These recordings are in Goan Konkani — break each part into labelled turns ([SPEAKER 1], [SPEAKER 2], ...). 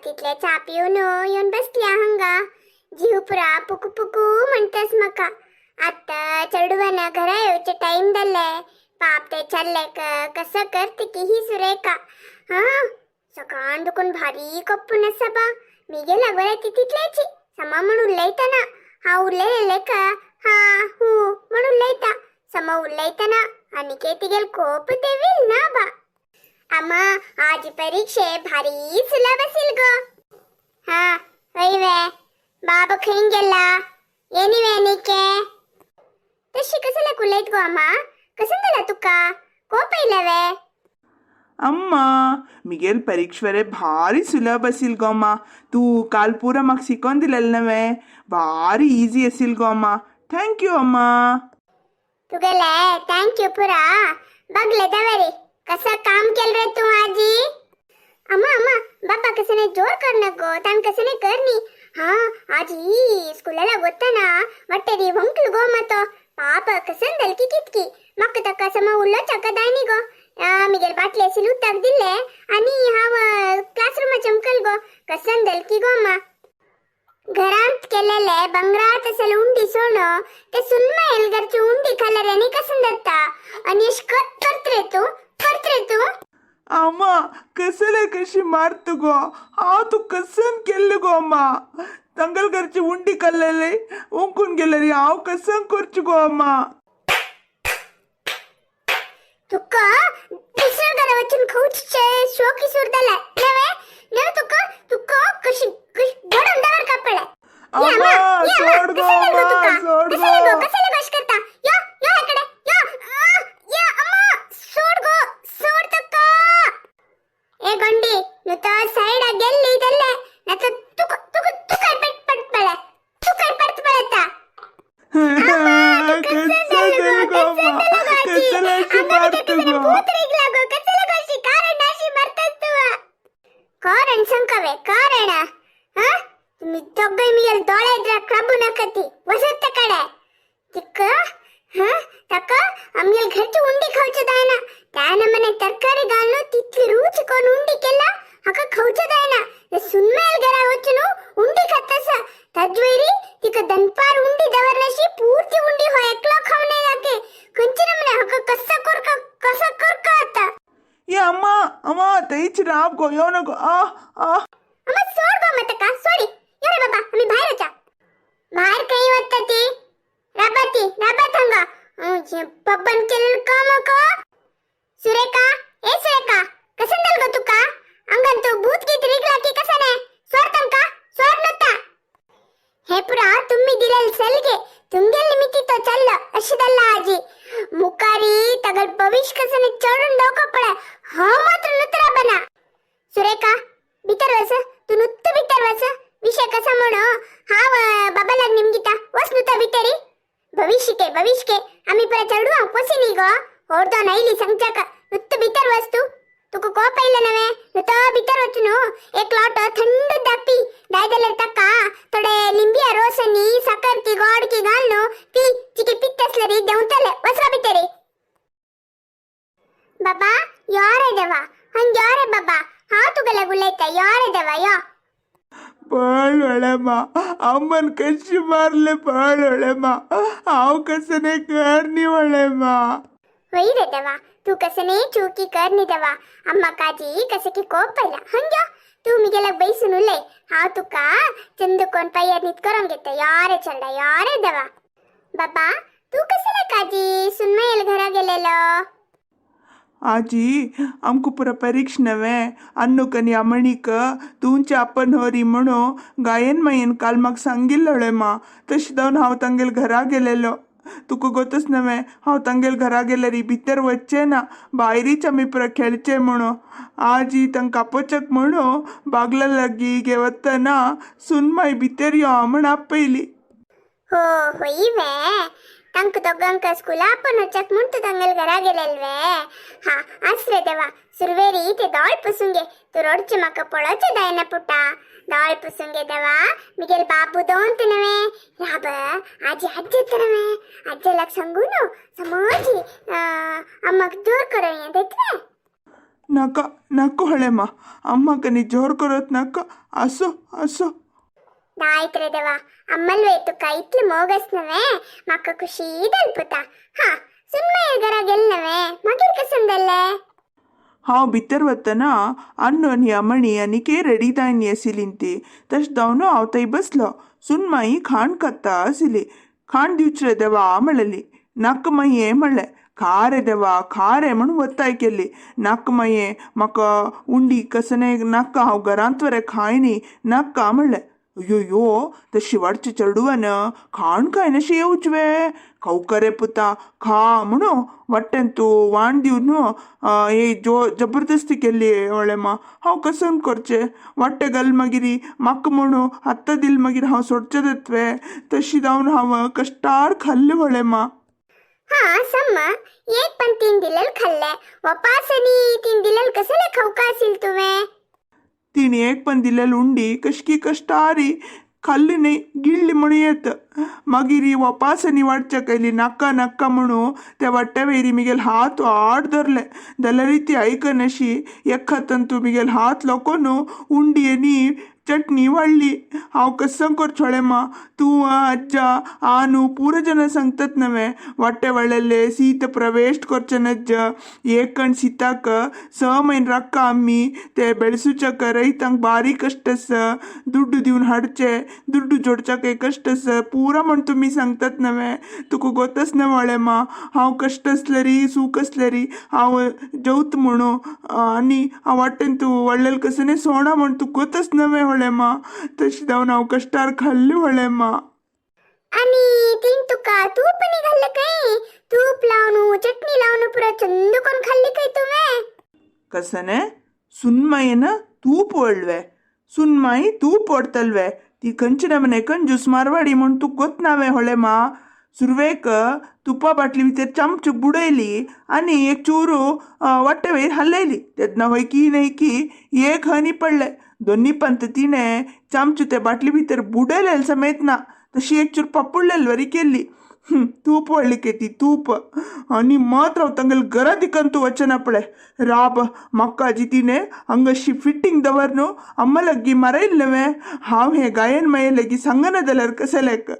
[SPEAKER 1] तितले चा पिवन येवन बसल्या हांगा. जीव पुरा पुकू पुकू म्हणटास म्हाका. आत्ता चेडवान घरा येवचे टायम जाल्ले. पाप ते चल्ले कसं करते की ही सुरेखा. हा सकाळ दुखून भारी कप्पून आसा बा. मिगेला बरें ती तितल्याची समा म्हण उलयतना हा उलयलेले का हा हू म्हण उलयता समा उलयतना आनी तिगेल कोप देवील ना बा. अम्मा आज परीक्षे भारी सुलभ असेल ग. हा वैवे बाबा खंय गेला एनिवे निके तशी कसं उलयत गो अम्मा? कसं झाला तुका कोप येयला वे?
[SPEAKER 2] अम्मा मिगेल परीक्षेवरे भारी सुलभ असील गो अम्मा. तू काल पुरा म्हाका शिकोवन दिलेलें नव्हे, भारी इजी असील गो अम्मा. Thank you अम्मा.
[SPEAKER 1] तुगेले thank you पुरा बघले दवरी. कसं काम केलं रे तू आजी? अम्मा अम्मा बाबा कसं नाही जोर कर नको ताण कसं नाही करनी. हा आजी स्कूलाला वताना वाटेरी व्हंकल गो मातो. पाप कसं दलकी कितकी मग तका समा उल्लो चका दायनी गो. मिगेल बाटले सिलू उताक दिले आणि हाव क्लासरूम चमकल गो. कसं दलकी गो अम्मा. घरात केलेले बंगरात असेल उंडी सोड ते सुनमा एलगरची उंडी खाल्ल्याने आणि कसं दत्ता आणि अशी करत रे तू करत रे तू.
[SPEAKER 2] अम्मा कसले कशी मारत गो? हांव तू कसन केल्ले गो अम्मा? तंगल घरची उंडी खाल्लेले उंकून गेले हांव कसन करचू गो अम्मा?
[SPEAKER 1] तुका दुसऱ्या घरा वचून खाऊचे शोकी सुरदला नव्हे नव्हे तुका तुका कशी कशी गोडून दवर कपडे.
[SPEAKER 2] अम्मा सोड गो अम्मा, सोड गो.
[SPEAKER 1] कसले कश करता? यो यो इकडे यो. आ, या अम्मा सोड गो सोड तुका. ए गोंडी नुत साइड गेल्ली ಇದಲ್ಲೇ ನತ ತುಕ ತುಕ ತುಕ ಪಟ್ ಪಟ್ ಪಳೆ ತುಕ ಪಟ್ ಪಳೆತ.
[SPEAKER 2] कसं गो अम्मा, कसले अशी मारत गो?
[SPEAKER 1] कारण संकवे कारण हा तुम्ही दोघे मिळेल डोळे इದ್ರ क्लब नकती वसत कडे तिक. हा तक आम्ही घरची उंडी खावचे दायना त्याನ ಮನೆ ತರಕಾರಿ ಗಾಲ್ನು ತಿತ್ಲಿ ರುಚಿ कोण ಉಂಡಿ ಕೆಲ್ಲ ಹಕ खावचे दायना. सुनमेल घरा वचನು ಉಂಡಿ खत्तस तज्वैरी तिक दनपार उंडी दवरनशी पूर्ती उंडी हो एकलो खावणे लागे. खंयचे नमने हक कसा कोरका कसा कोरका आता.
[SPEAKER 2] ए अम्मा अम्मा तैच राब गो यो नको आ आ.
[SPEAKER 1] अम्मा सोड गो मत का सोडी यो रे बाबा आम्ही बाहेर वचा. बाहेर काही वाटत ती राबाती राबा थांगा पप्पन केलेलं काम का. सुरेखा ए सुरेखा कसं झालं गं तुका? अंगण तू भूत गीत रिगला की कसं नाही सोडतं का सोड नव्हता. हे पुरा तुम्ही दिलेल सलगे तुमगेल निमित्त चल्ल अशीदल्ला आजी मुकारी तगल भविष्य कसं चढून डोकं पडे हा मात्र नुतरा बना. सुरेखा भितर वस तू नुत्त भितर वस. विषय कसा म्हणू हा बाबाला निमगिता वस नुता भितरी. भविष्य भविष्य आम्ही परत चढू वसी नी गो होडतो नाईली सांगचाक नुत्त भितर वस तू. तुका कोप येयला नव्हे नुत भितर वचून एक लोट थंड दापी दायदल्यार ताका थोडे लिंबिया रोस आनी साकर की गोड की घाल न्हू पी. चिके पित्त आसल्यार देंवतले. वस गा भितरी. बाबा यो रे देवा हंग यो रे बाबा हांव तुगेले उलयता यो रे देवा यो.
[SPEAKER 2] पाळोळेमा अम्मन कशी मारले पाळोळेमा हांव कसं नाही कर निवळेमा.
[SPEAKER 1] होय रे देवा तू कसं नाही चुकी कर नी देवा. अम्मा काजी कसं की कोप पयला हंग यो तू मिगेला बैसून उलय हांव तुका चंद कोण पायर नीत करून घेता. यो रे चंडा यो रे देवा. बाबा तू कसं काजी सुनमयल घरा गेलेलो?
[SPEAKER 2] आजी आमकां पुरा परीक्ष नव्हे अन्नुक आनी अमणीक तुमचे आपण होरी म्हणू गायन मायेन काल म्हाका सांगिल्लोळे मा. तशें जावन हांव तांगेल घरा गेलेलो. तुका गोतच नव्हे हांव तांगेल घरा गेल्यार भितर वचचें ना भायरीच आमी पुरा खेळचें म्हणू. आजी तांकां आपोवच्याक म्हणू बागला लागीं गे वतना सुनमाय भितर यो म्हण आपयली.
[SPEAKER 1] हो होई वे तांकां दोगांक स्कुला आपण वचक म्हूण तूं तांगेल घरा गेलेल वे? हा आसरे देवा सुरवेरी ते दोळ पुसून घे. तूं रडचें म्हाका पळोवचें जायना पुटा. दोळ पुसून घे देवा. मिगेल बाबू दोन ते नव्हे राब आजी आज्जे नव्हे आज्जेलाक सांगू न्हू समजी अम्माक जोर करूं देतवे.
[SPEAKER 2] नाका नाका होळेमा, अम्माक नी जोर करत नाका. असो असो.
[SPEAKER 1] दायत्रे देवा, अम्मल्वे तुका इतले मोगस नवे, म्हाका खुशी दलपुता. हा, सुनमय घरा गेल नवे, मागीर कसन जाल्लें?
[SPEAKER 2] हांव भितर वतना अन्नू आनी अमणी आनी के रेडी जायन आशिल्लीं ती. तशें जावन हांव थंय बसलो. सुनमाई खाण खाता आशिल्ली. खाण दिवचें रे देवा म्हणलेली. नाका माये म्हणलें. खा रे देवा खा रे म्हूण वत्ताय केली. नाका माये, म्हाका उंडी कसने नाका, हांव घरांत वरे खायनी, नाका म्हणलें. अय्यो, ते शिवाडचे चेडवान खाण खायनाशें येवचें वे? खावका रे पुता खा म्हणून वाटेन तूं वाण दिवन हे जो जबरदस्ती केली होळेमा. हांव कसन करचें? वाटे घाल मागीर म्हाका म्हणू आत्तां दिल मागीर हांव सोडचें वे? तशी जावन हांव कश्टार खाल्लें होळेमा.
[SPEAKER 1] हा सम्म, एक पण तीन दिलेल खाल्ले, वपास आनी तीन दिलेल कसले खावका आसील तुवें?
[SPEAKER 2] तिणें एक पण दिलेली उंडी कशकी कश्टारी खाल्ली न्ही, गिळ्ळी म्हणूं येत. मागीर वपास आनी वाडच्या कैली नाका नाका म्हणू त्या वाट्या वयरी मिगेल हात आड धरले जाल्यार ती आयकनाशी एखातन तूं मिगेल हात लोकोन उंडी आनी चटणी वाडली. हांव कसं करचोळें मा? तूं आज्जा आनू पुरा जन सांगतात नवे, वाट्टे वाडलेले शीत प्रवेश करचें नज्ज. एक कण शिताक 6 म्हयने राखा आमी, ते बेळसूच्याक रयतांक बारीक कश्ट आसा, दुड्डू दिवन हाडचे, दुड्डू जोडच्याक कश्ट आसा पुरा म्हण तुमी सांगतात नवे. तुका गोतच नवे मा, हांव कश्ट आसलेरी सूख आसलेरी हांव जेवत म्हणू आनी हांव वाटेन तूं व्हडलें कसं सोणा म्हण तुका गोतच नवे होळेमा. तशें जावन हांव कश्टार खाल्लें होळेमा.
[SPEAKER 1] आणि तीन तुका तूप नी घाल्लं काय? तूप लावून चटणी लावून पुरा चंद कोण खाल्ली काय तुवें?
[SPEAKER 2] कसने सुनमायेन तूप वळवे? सुनमाई तूप ओडतल्वे? ती खंयचे नमने कंजूस मारवाडी म्हूण तुका गोत नावे होळेमा. सुरवेक तुपा बाटली भितर चमच बुडयली आनी एक चूरू वाटे वयर हालयली. तेन्ना हय की न्हय की एक हनी पडले. दोन्ही पंत तिणें चमच ते बाटली भितर बुडयलेले समेत ना, तशी एक चूर पापुडलेले वरी केल्ली. तूप व्हडली ती तूप आनी मात हांव तांगेले घरा दिकन तूं वचना पळय. राब म्हाका आजी तिणें हांगाशी फिटींग दवर न्हू, अम्मा लागीं मारयलें नवें. हांव हें गायन माये लागीं सांगना जाल्यार कशें लेक?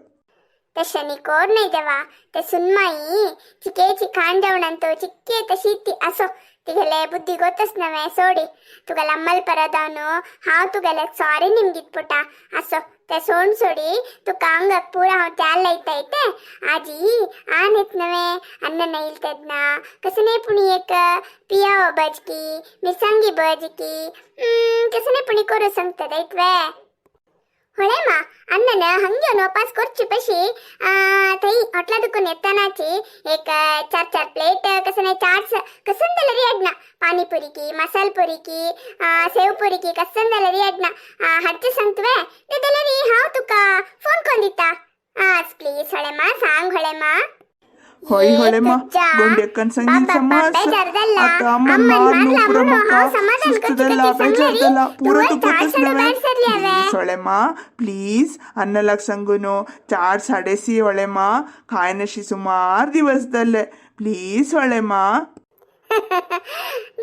[SPEAKER 1] तशें नी कोर न्हय देवा, ते सुनमाई चिकेची खाण जेवणांत चिक्के तशी ती. असो, तिगेले बुद्धी गोतच नवे, सोडी. तुगेला अम्मल परत हांव तुगेले सॉरी निमगीत पुटा. असो, ते सोड सोडी. तुका अंगाक पुरा हांव त्याल लायता ते. आजी आन येत नवे, अन्न नईल तेन्ना कसने पुणी एक पियाव बजकी मिरसांगी बजकी कसने पुणी करू सांगता इतवे. ಹೊಳೆಮ್ಮ, ಅನ್ನನ ಹಂಗೆ ವಾಪಸ್ ಕೊರ್ಚು ಪಶಿ थई हॉटला दुकान येतानाची एक चार चार प्लेट कसं चाट्स कसं झालं अडना, पाणीपुरी की मसाल पुरी की सेव पुरी की कसं झालं अडना हाडचे सांगतवे. ते जाल्यार हांव तुका फोन कोन दिता. आज प्लीज ಹೊಳೆಮ್ಮ, सांग ಹೊಳೆಮ್ಮ.
[SPEAKER 2] ಹೊಯ್ ಹೊಳೆಮ್ಮ, ಗೊಂಡೆಕ್ಕನ್ ಸಂಗಿನ ಸಮಾಸ ಆತ ಅಮ್ಮನ್ ಮಾರ್ನು ಪುರ ಮಕ್ಕ ಸುಸ್ತದಲ್ಲ ಬೇಜಾರ್ದಲ್ಲ ಪೂರ ತುಪ್ಪತ್ತಸ್ ನವೆ. ಪ್ಲೀಸ್ ಹೊಳೆಮ್ಮ, ಪ್ಲೀಸ್ ಅನ್ನಲಾಗ್ ಸಂಗುನು ಚಾರ್ ಸಾಡೆಸಿ ಹೊಳೆಮ್ಮ, खायनशी सुमार दिवस जाल्ले. प्लीज ಹೊಳೆಮ್ಮ.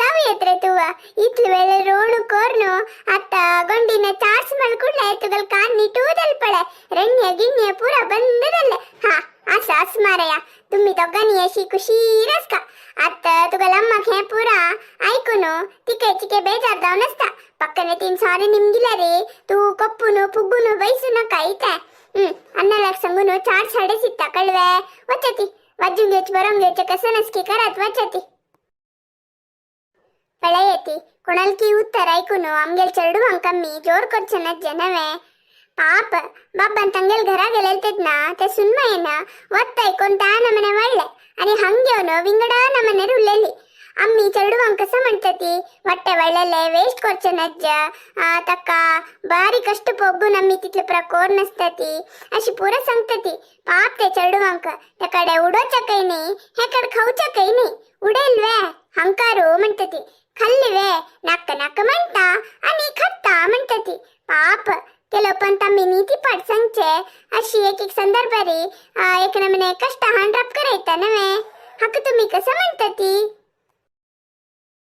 [SPEAKER 1] दाव येत रे तुव इतले वेळे रोणू कोर्नु आತ್ತ ಗೊಂಡಿನ ಚಾರ್ಸ್ ಮಲ್ಕುಡ್ಲೆ ತುಗಲ್ ಕಾನ್ ನಿಟೂದಲ್ ಪಳೆ ರಣ್ಯ ಗಿಣ್ಯ ಪೂರ ಬಂದದಲ್ಲೆ. ಹಾ, आस आस मारया, तुम्ही दोघांनी अशी खुशी रसका. आत तुगल अम्माक हें पुरा ऐकून तिके चिके बेजार जावन आसता. पक्कने तीन सॉरी निमगिला रे, तू कप्पून फुग्गून बैसू नका इथे. अन्नालाक सांगून चार साडे सित्ता कळवे. वचती वाजून घेवचे बरोवन घेवचे कसं नसकी करात वचती. पळयती कोणालकी उत्तर ऐकून आमगेल चेडवांक कम्मी जोर करचे नज्जे नवे. ಪಾಪ, ಬಾಬ್ಬನ್ ತಂಗೆಲ್ घरा गेलेल तेन्ना ते सुनमायेन वत्ताय कोण त्या नमने वळ्ळे आणि हंगे विंगड नमने उरलेली. आम्ही चेडवांक कसं म्हणतती, वाट्टे वळलेले वेस्ट करचे नज्ज, ताका बारी कष्ट पोगून आम्ही तितले पुरा कोर नसतती अशी पुरा सांगतती. पाप ते चेडवांक, त्याकडे उडोवच्या काही नाही, हेकडे खाऊच्या काही नाही. उडेल वे हंकारू म्हणतती, खाल्ली वे नाक नाक म्हणता आणि खत्ता म्हणतती. पाप ಕೆಲವು पण तम्मी नीती पाठ सांगचे अशी एक एक संदर्भारी एक नमने कष्ट हांड्राप करायता नवे. हाका तुम्ही कसं म्हणता ती?